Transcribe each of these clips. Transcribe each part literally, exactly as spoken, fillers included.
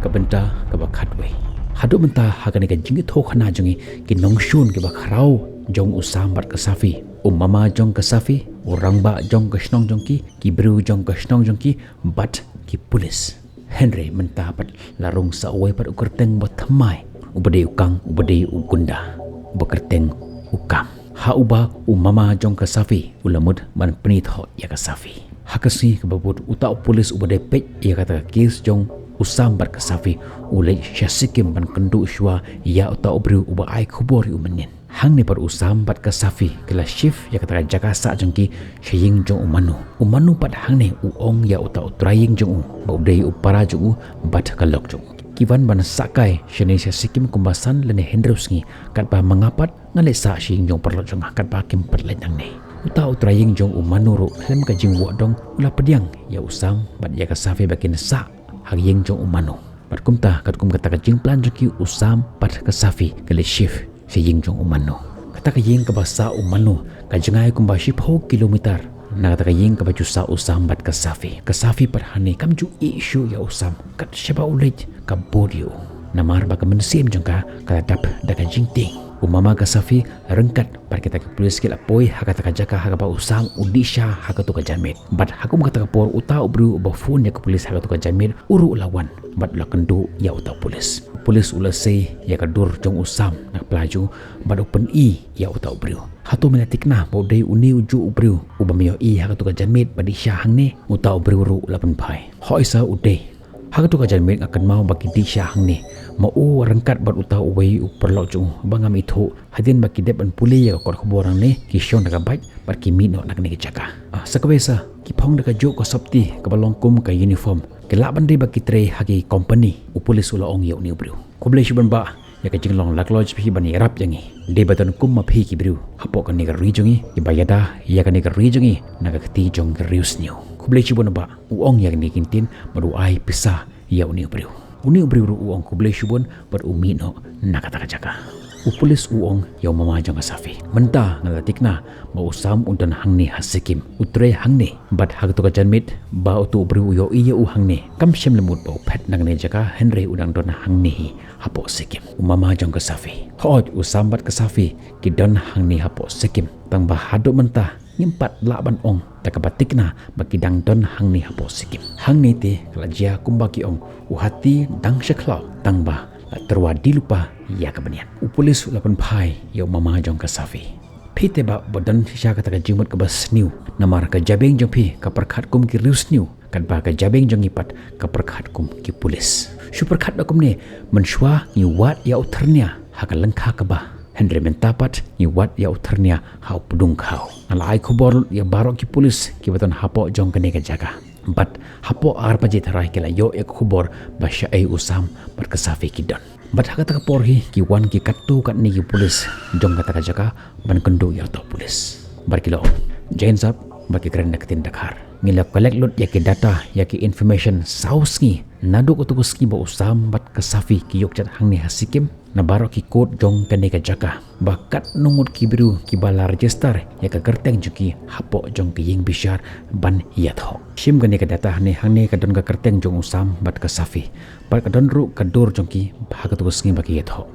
Ka bynta kaba khatwei. Haduh mynta ha kane ka jingïathuhkhana jong ngi, ki nongshun kiba khraw jong u Sam bad ka Safi, u mama jong ka Safi, u rangbah jong ka shnong jong ki, ki briew jong ka shnong jong ki, bad ki pulis. Hynrei mynta pat la rung sa uwei pat u kyrteng ba thymmai, uba dei u kang, uba dei u gunda, uba kyrteng u Kam. Ha uba u mama jong ka Safi u la mut ban pynithoh ïa ka Safi. Ha ka sngi kaba bud, uta u pulis uba dei peit ïa kata ka kes jong u Sam bad ka Safi u leit sha Sikkim ban kynduh shuwa ïa uta u briew uba ai khubor ïa u mynnin. Hangne pat u Sam bad ka Safi ki la shift ïa kata ka jaka sah jong ki sha ïing jong u Manu. U Manu pat hangne u ong ïa uta u trai ïing jong u ba u dei u para jong u bad ka lok jong u. Ki wan ban sah kai shane sha Sikkim kumba san lane hynriew sngi, katba ma nga pat nga leit sah sha ïing jong u paralok jong nga katba kim pat leit nangne. Uta u trai ïing jong u Manu ruh khlem ka jingwad dong u la pdiang ïa u Sam bad ïa ka Safi ba kin sah ha ïing jong u Manu. Bad kumta katkum kata ka jingplan jong ki, u Sam bad ka Safi ki leit shift sha ïing jong u Manu. Kata ka ïing kaba sah u Manu ka jngai kumba shiphew kilometer na kata ka ïing kaba ju sah u Sam bad ka Safi. Ka Safi pat hangne kam ju ïeh shuh ïa u Sam, kat shaba u leit ka bud ïa u. Namar ba ka mynsiem jong ka ka la dap da ka jingtieng. U mama ka Safi ryngkat bad kita ki pulis ki la poi ha kata ka jaka ha kaba u Sam u dih sha ha kato ka janmiet. Bad ha kum kata ka por uta u briew uba phone ïa ka pulis ha kato ka janmiet u ruh u la wan bad u la kynduh ïa uta u pulis. U pulis u la sei ïa ka dur jong u Sam na ka pla jong u bad u pyni ïa uta u briew. Hato me la tikna ba u dei une u juh u briew uba me ïohi ha kato ka janmiet ba dih sha hangne? Uta u briew ruh u la pynphai, hooid sir, u dei. Ha kato ka janmiet nga kynmaw ba ki dih sha hangne, ma u ryngkat bad uta uwei u paralok jong u ba ngam ithuh, hadien ba ki dep ban pule ïa ka kot khubor hangne ki shong da ka bike bad ki mih noh na kane ka jaka. Ah, sa kawei sir, ki phong da kajuh ka sopti kaba long kum ka uniform. Ki lah ban dei ba ki trei ha ki company, u pulis u la ong ïa une u briew. Khublei shibun bah ïa ka jinglong lakloi jong phi ban ïarap ïa ngi. Dei ba don kum ma phi ki briew hapoh kane ka ri jong ngi kiba ïada ïa kane ka ri jong ngi na ka kti jong ka riewsniew. Khublei shibun bah, u ong ïa kine ki ktien bad u ai pisa ïa une u briew. Une u briew ruh u ong khublei shibun bad u mih noh na kata ka jaka. U pulis u ong ïa u mama jong ka Safi, mynta nga la tikna ba u Sam u don hangne ha Sikkim, u trei hangne. Bad ha kato ka janmiet ba uto u briew u ïohi ïa u hangne, kam shym la mut ba u phet na kane ka jaka, hynrei u dang don hangne hi hapoh Sikkim. U mama jong ka Safi, hooid, u Sam bad ka Safi ki don hangne hapoh Sikkim. Tang ba haduh mynta ngim pat lah ban ong da kaba tikna ba ki dang don hangne hapoh Sikkim. Hangne te ka la jia kumba ki ong, u hati dang sha khlaw, tang ba la tyrwa die lypa ïa ka bniat. U pulis u la pynphai ïa u mama jong ka Safi. Phi te bah ba don shisha kata ka jingmut kaba sniew, namar ka jabieng jong phi ka pyrkhat kum ki riewsniew, katba ka jabieng jong ngi pat ka pyrkhat kum ki pulis. Shu pyrkhat da kumne, mynshuwa ngi wad ïa u thyrnia ha ka lyngkha kba, hynrei mynta pat ngi wad ïa u thyrnia ha u pdung khaw. Nga la ai khubor lut ïa baroh ki pulis kiba don hapoh jong kane ka jaka. Bad hapoh ar baje tharai ki la ïoh ïa ka khubor ba shaei u Sam bad ka Safi ki don. Bad ha kata ka por hi ki wan ki katto katne ki pulis jong kata ka jaka ban kynduh ïa uta u pulis. Bad ki la ong, Jaiñ sir, bad ki kren da ka ktien Dkhar, ngi la collect lut ïa ki data, ïa ki information saw sngi, naduh kato ka sngi ba u Sam bad ka Safi ki ïoh jat hangne ha Sikkim, na baroh ki kot jong kane ka jaka, ba katno ngut ki briew kiba la register ïa ka kyrteng jong ki hapoh jong ka ïing bishar ban ïathoh. Shim kane ka data hangne, hangne ka don ka kyrteng jong u Sam bad ka Safi. Bad ka don ruh ka dur jong ki ha kato ka sngi ba ki ïathoh.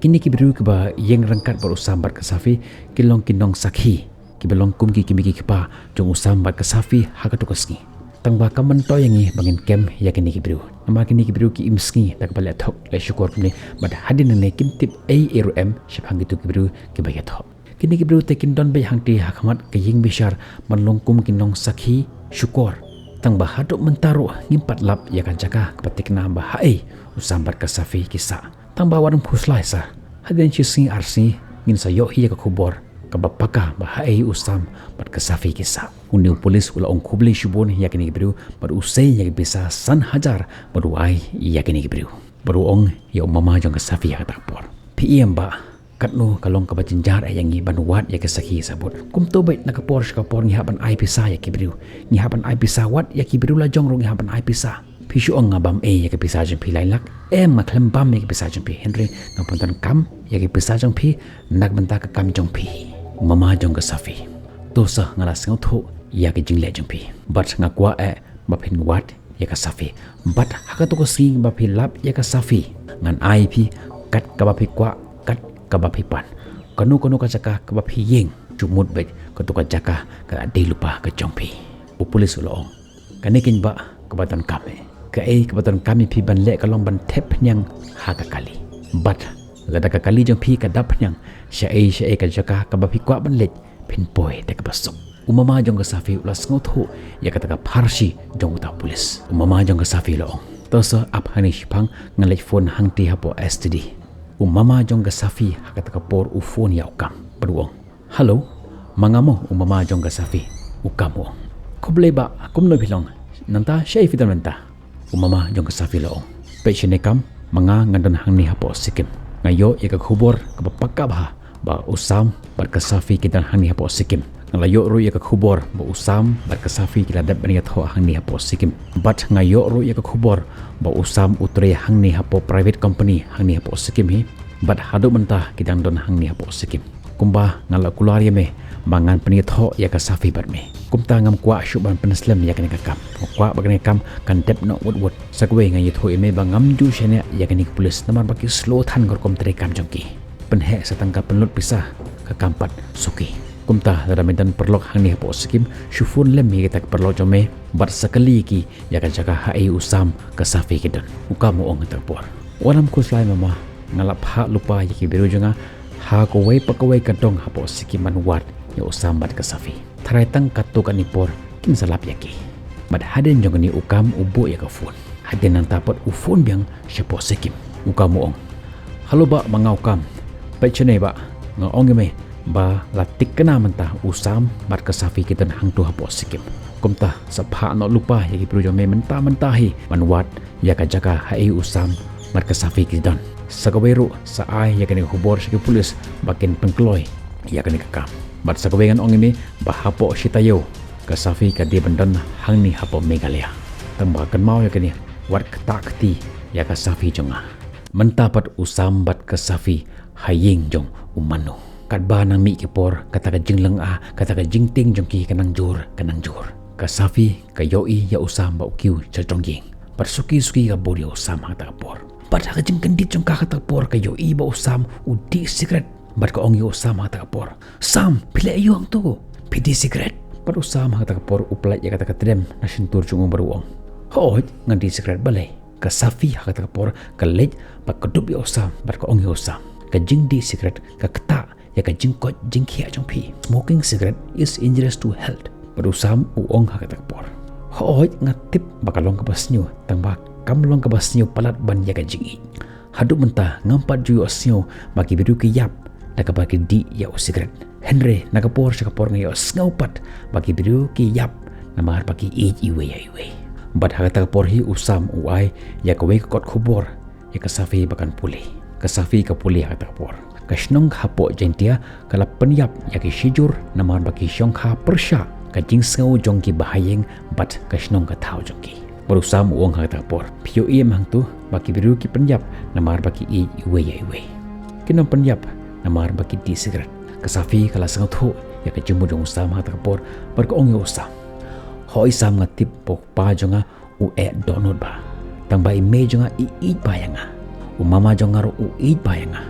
Kine ki briew kiba ïeng ryngkat bad u Sam bad ka Safi ki long ki nongsakhi kiba long kum ki kmie ki kpa jong u Sam bad ka Safi ha kato ka sngi. Tang ba kam myntoi ïa ngi ba ngin kem ïa kine ki briew, namar kine ki briew ki im sngi da kaba leh thok leh shukor kumne, bad hadien nangne kim tip ei ei ruh em shaphang kito ki briew kiba ïathoh. Kine ki briew te kin don beit hangtei ha khmat ka ïing bishar ban long kum ki nongsakhi shukor. Tang ba haduh mynta ruh ngim pat lap ïa ka jaka kaba tikna ba haei u Sam bad ka Safi ki sah. Tang ba wat ym phuslai sir, hadien shi sngi ar sngi ngin sa ïoh hi ïa ka khubor kaba paka ba haei u Sam bad ka Safi ki sah. Une u pulis u la ong khublei shibun ïa kine ki briew bad u sei ïa ki pisa san hajar bad u ai ïa kine ki briew. Bad u ong ïa u mama jong ka Safi ha kata ka por, phi ïohi em bah, katno ka long kaba jynjar ïa ngi ban wad ïa ki sakhi sabut. Kumto beit na ka por sha ka por ngi hap ban ai pisa ïa ki briew. Ngi hap ban ai pisa, wat ïa ki briew la jong ruh ngi hap ban ai pisa. Phi shu ong nga bam ei ïa ki pisa jong phi lai lak. Em, nga khlem bam ïa ki pisa jong phi, hynrei nga pyndonkam ïa ki pisa jong phi na ka bynta ka kam jong phi, mama jong ka Safi. To sir, nga la sngewthuh ïa ki jingleh jong phi. Bad nga kwah eh ba phin wad ïa ka Safi. Bad ha kato ka sngi ba phi lap ïa ka Safi, ngan ai phi kat kaba phi kwah, kat kaba phi pan. Kano kano ka jaka kaba phi ïeng, jingmut bad kato ka jaka ka dei lypa ka jong phi. U pulis u la ong, kane keiñ bah kaba donkam eh. Kaei kaba donkam ïa phi ban leh ka long ban thep phniang ha ka kali. Bad lada ka kali jong phi ka dap phniang, shaei shaei ka jaka kaba phi kwah ban leit, phin poi da kaba suk. U mama jong ka Safi u la sngewthuh ïa kata ka pharshi jong uta u pulis. U mama jong ka Safi u la ong, to sir, ap hangne shiphang, ngan leit phone hangtei hapoh S T D. U mama jong ka Safi ha kata ka por u phone ïa u Kam bad u ong, hello, ma nga mo u mama jong ka Safi? U Kam u ong, khublei bah, kumno phi long? Nangta shaei phi don mynta? U mama jong ka Safi u la ong, peit shane Kam, ma nga ngan don hangne hapoh Sikkim. Nga ïoh ïa ka khubor kaba paka bha ba u Sam bad ka Safi ki don hangne hapoh Sikkim. Nga la ïoh ruh ïa ka khubor ba u Sam bad ka Safi ki la dep ban ïathoh hangne hapoh Sikkim. Bad nga ïoh ruh ïa ka khubor ba u Sam u trei hangne hapoh private company hangne hapoh Sikkim hi. Bad haduh mynta ki dang don hangne hapoh Sikkim. Kumba nga la kular ïa me ba ngan pynïathoh ïa ka Safi bad me, kumta ngam kwah shuh ban pynslem ïa kane ka kam. Nga kwah ba kane ka kam kan dep noh wut wut. Sa kawei, nga ïathuh ïa me ba ngam ju shaniah ïa kane ka pulis namar ba ki slow than ka rukom treikam jong ki. Pynheh sa tang ka pynlut pisa, ka kam pat suki. Kumta lada me don paralok hangne hapoh Sikkim, shu phone lem ïa kita ki paralok jong me bad sa kylli ïa ki ïa ka jaka haei u Sam ka Safi ki don, u Kam u ong ha kata ka por. Wat nym khuslai mama, nga la phah lypa ïa ki briew jong nga ha kawei pa kawei ka dong hapoh Sikkim ban wad ïa u Sam bad ka Safi. Tharai tang katto katne por kin sa lap ïa ki. Bad hadien jong kane u Kam u buh ïa ka phone. Hadien nangta pat u phone biang shapoh Sikkim. U Kam u ong, hello bah, ma nga u Kam. Peit shane bah, nga ong ïa me ba la thikna mynta u Sam bad ka Safi ki don hangto hapoh Sikkim. Kumta sa phah noh lypa ïa ki briew jong me mynta mynta hi ban wad ïa ka jaka haei u Sam bad ka Safi ki don. Sa kawei ruh sa ai ïa kane ka khubor sha ki pulis ba kin pynkloi ïa kane ka kam. Bad sa kawei, ngan ong ïa me ba hapoh shi taïew ka Safi ka dei ban don hangne hapoh Meghalaya. Tang ba kynmaw ïa kane, wat ktah kti ïa ka Safi jong nga. Mynta pat u Sam bad ka Safi ha ïing jong u Manu. Katba nang mih ki por, kata ka jinglynga, kata ka jingtieng jong ki ka nang jur, ka nang jur. Ka Safi ka ïohi ïa u Sam ba u kiew sha jrong ïing. Bad suki suki ka bud ïa u Sam ha kata ka por. Bad ha ka jingkyndit jong ka ha kata ka por ka ïohi ba u Sam u dih sikret. Bad ka ong ïa u Sam ha kata ka por, Sam, phi leh aïu hangto? Phi dih sikret? Bad u Sam ha kata ka por u pynlait ïa kata ka tdem na shyntur jong u bad u ong, hooid, ngan dih sikret. Balei? Ka Safi ha kata ka por ka leit bad ka dup ïa u Sam bad ka ong ïa u Sam, ka jingdih sikret ka ktah ïa ka jingkoit jingkhiah jong phi. Smoking cigarette is injurious to health. Bad u Sam u ong ha kata ka por, hooid, nga tip ba ka long kaba sniew, tang ba kam long kaba sniew palat ban ïa ka jingïeit. Haduh mynta ngam pat ju ïohsngew ba ki briew ki ïap da kaba ki dih ïa u sikret. Hynrei na ka por sha ka por nga ïohsngew pat ba ki briew ki ïap namar ba ki ïeit iwei ïa iwei. Bad ha kata ka por hi u Sam u ai ïa kawei ka kot khubor ïa ka Safi ba kan pule. Ka Safi ka pule ha kata ka por. Ka shnong hapoh Jaintia ka la pynïap ïa ki shijur namar ba ki shongkha pyrshah ka jingsngew jong ki bahaïing bad ka shnong ka thaw jong ki. Bad u Sam u ong ha kata ka por, phi ïohi em hangto ba ki briew ki pynïap namar ba ki ïeit iwei ïa iwei? Kin ym pynïap namar ba ki dih sikret. Ka Safi ka la sngewthuh ïa ka jingmut jong u Sam ha kata ka por bad ka ong ïa u Sam, hooid Sam, nga tip ba u kpa jong nga u eh dohnud bha. Tang ba i mei jong nga i ïeit bha ïa nga. U mama jong nga ruh u ïeit bha ïa nga.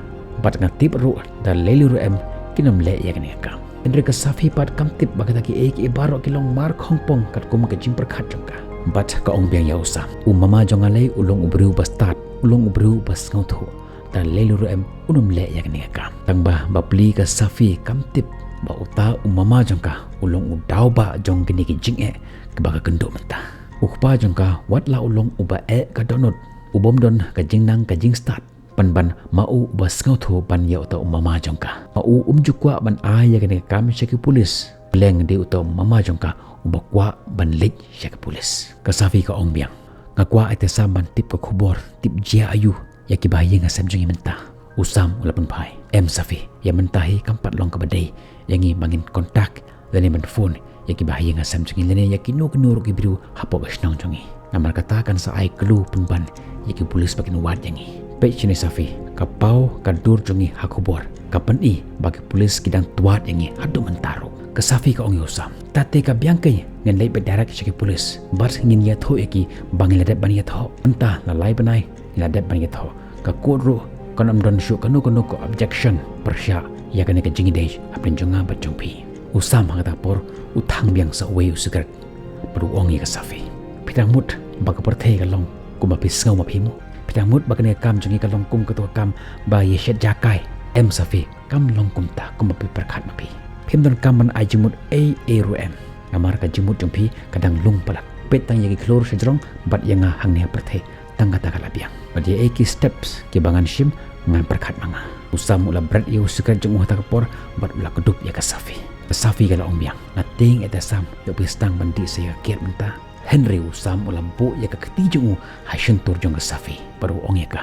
Bad nga tip ruh da lei lei ruh em kin ym leh ïa kane ka kam. Hynrei ka Safi pat kam tip ba kata kiei kiei baroh ki long markhongpong katkum ka jingpyrkhat jong ka. Bad ka ong biang ïa u Sam, u mama jong nga lei u long u briew ba stad, u long u briew ba sngewthuh. Da lei lei ruh em un ym leh ïa kane ka kam. Tang ba bapli ka Safi kam tip ba uta u mama jong ka u long u daw ba jong kine ki jingeh kiba ka kynduh mynta. U kpa jong ka wat la u long uba eh ka dohnud, u bym don ka jingnang ka jingstad, pynban ma u uba sngewthuh ban ïa uta u mama jong ka. Ma u um ju kwah ban ai ïa kane ka kam sha ki pulis. Leng dei uta u mama jong ka uba kwah ban leit sha ki pulis. Ka Safi ka ong biang, nga kwah ïa te Sam ban tip ka khubor, tip jia aïu ïa ki bahaïing hasem jong ngi mynta. U Sam u la pynphai, em Safi, ïa mynta hi kam pat long kaba dei ïa ngi ba ngin contact lane ban phone ïa ki bahaïing hasem jong ngi lane ïa kino kino ruh ki briew hapoh ka shnong jong ngi. Namar kata kan sa ai clue pynban ïa ki pulis ba kin wad ïa ngi. Peit shane Safi, ka paw ka dur jong ngi ha khubor ka pyni ba ki pulis ki dang twad ïa ngi haduh mynta ruh. Ka Safi ka ong ïa u Sam, ta te ka biang keiñ Ngin leit beit direct sha ki pulit bad ngin ïathuh ïa ki ba ngi la dep ban ïathuh. Mynta la lai bnai ngi la dep ban ïathuh. Ka court ruh kan ym don shuh kano kano ka objection pyrshah ïa kane ka jingïadei hapdeng jong nga bad jong phi. U Sam ha kata ka por u thang biang sa uwei u sikret bad u ong ïa ka Safi, phi tang mut ba ka pyrthei ka long kumba phi sngew ma phi mo? Phi tang mut ba kane ka kam jong ngi ka long kum kato ka kam ba ïashet jakai? Em Safi, kam long kumta kumba phi pyrkhat ma phi. Phim donkam ban ai jingmut ei ei ruh em, namar ka jingmut jong phi ka dang lung palat. Peit tang ïa ki khlur shajrong bad ïa nga hangne ha pyrthei, tang kata ka la biang. Bad ïa ei ki steps kiba ngan shim ngan pyrkhat ma nga. U Sam u la bret ïa u sikret jong u ha kata ka por bad u la kdup ïa ka Safi. Ka Safi ka la ong biang, nga tieng eh te Sam, ïoh phi sdang ban dih sa ïa ka kiad mynta. Hynrei u Sam u la buh ïa ka kti jong u ha shyntur jong ka Safi bad u ong ïa ka,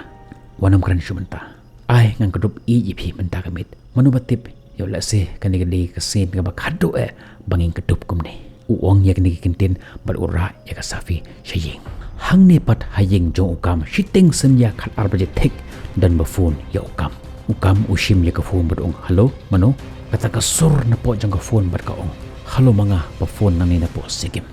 wat nym kren shuh mynta. Ai ngan kdup ïeit ïa phi mynta ka miet. Mano ba tip, ïoh lehse kane ka dei ka sien kaba khadduh eh ba ngin kdup kumne. U ong ïa kine ki kyntien bad u rah ïa ka Safi sha ïing. Hangne pat ha ïing jong u Kam, shiteng synñia khatar baje thik, don ba phone ïa u Kam. U Kam u shim ïa ka phone bad u ong, hello, mano? Kata ka sur napoh jong ka phone bad ka ong, hello, ma nga, ba phone nangne napoh Sikkim.